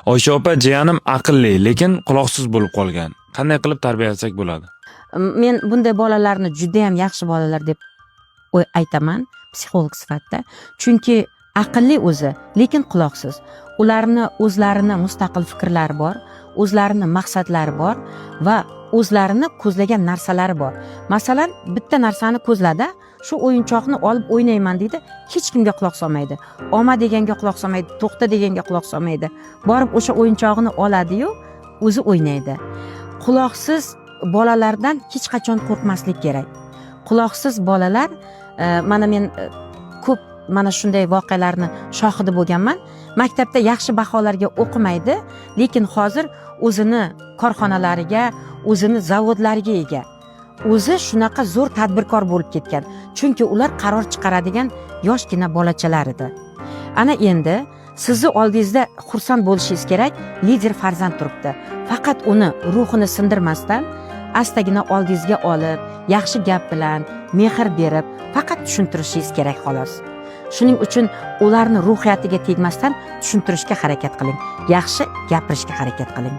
Oysha opa, jiyanim aqlli, lekin quloqsiz bo'lib qolgan. Qanday qilib tarbiyalasak bo'ladi? Men bunday bolalarni judayam yaxshi bolalar deb aytaman psixolog sifatida, chunki aqlli o'zi, lekin quloqsiz. Ularni o'zlarini mustaqil fikrlari bor, o'zlarini maqsadlari bor va o'zlarini ko'zlagan narsalari bor. Masalan, bitta narsani ko'zladi, shu o'yinchoqni olib o'ynayman deydi, hech kimga quloq solmaydi, olma deganga quloq solmaydi, to'xta deganga quloq solmaydi, borib o'sha o'yinchog'ini oladiyu o'zi o'ynaydi. Quloqsiz bolalardan hech qachon qo'rqmaslik kerak. Quloqsiz bolalar, mana men ko'p mana shunday voqealarni shohidi bo'lganman. Maktabda yaxshi baholarga o'qimaydi, lekin hozir o'zini korxonalariga, o'zini zavodlariga ega, o'zi shunaqa zo'r tadbirkor bo'lib ketgan, chunki ular qaror chiqaradigan yoshgina bolachalar edi. Ana endi sizni oldingizda xursand bo'lishingiz kerak, lider farzand turibdi. Faqat uni ruhini sindirmasdan, astagina oldingizga olib, yaxshi gap bilan, mehr berib, faqat tushuntirishingiz kerak, xolos. Shuning uchun ularni ruhiyatiga tegmasdan tushuntirishga harakat qiling, yaxshi gapirishga harakat qiling.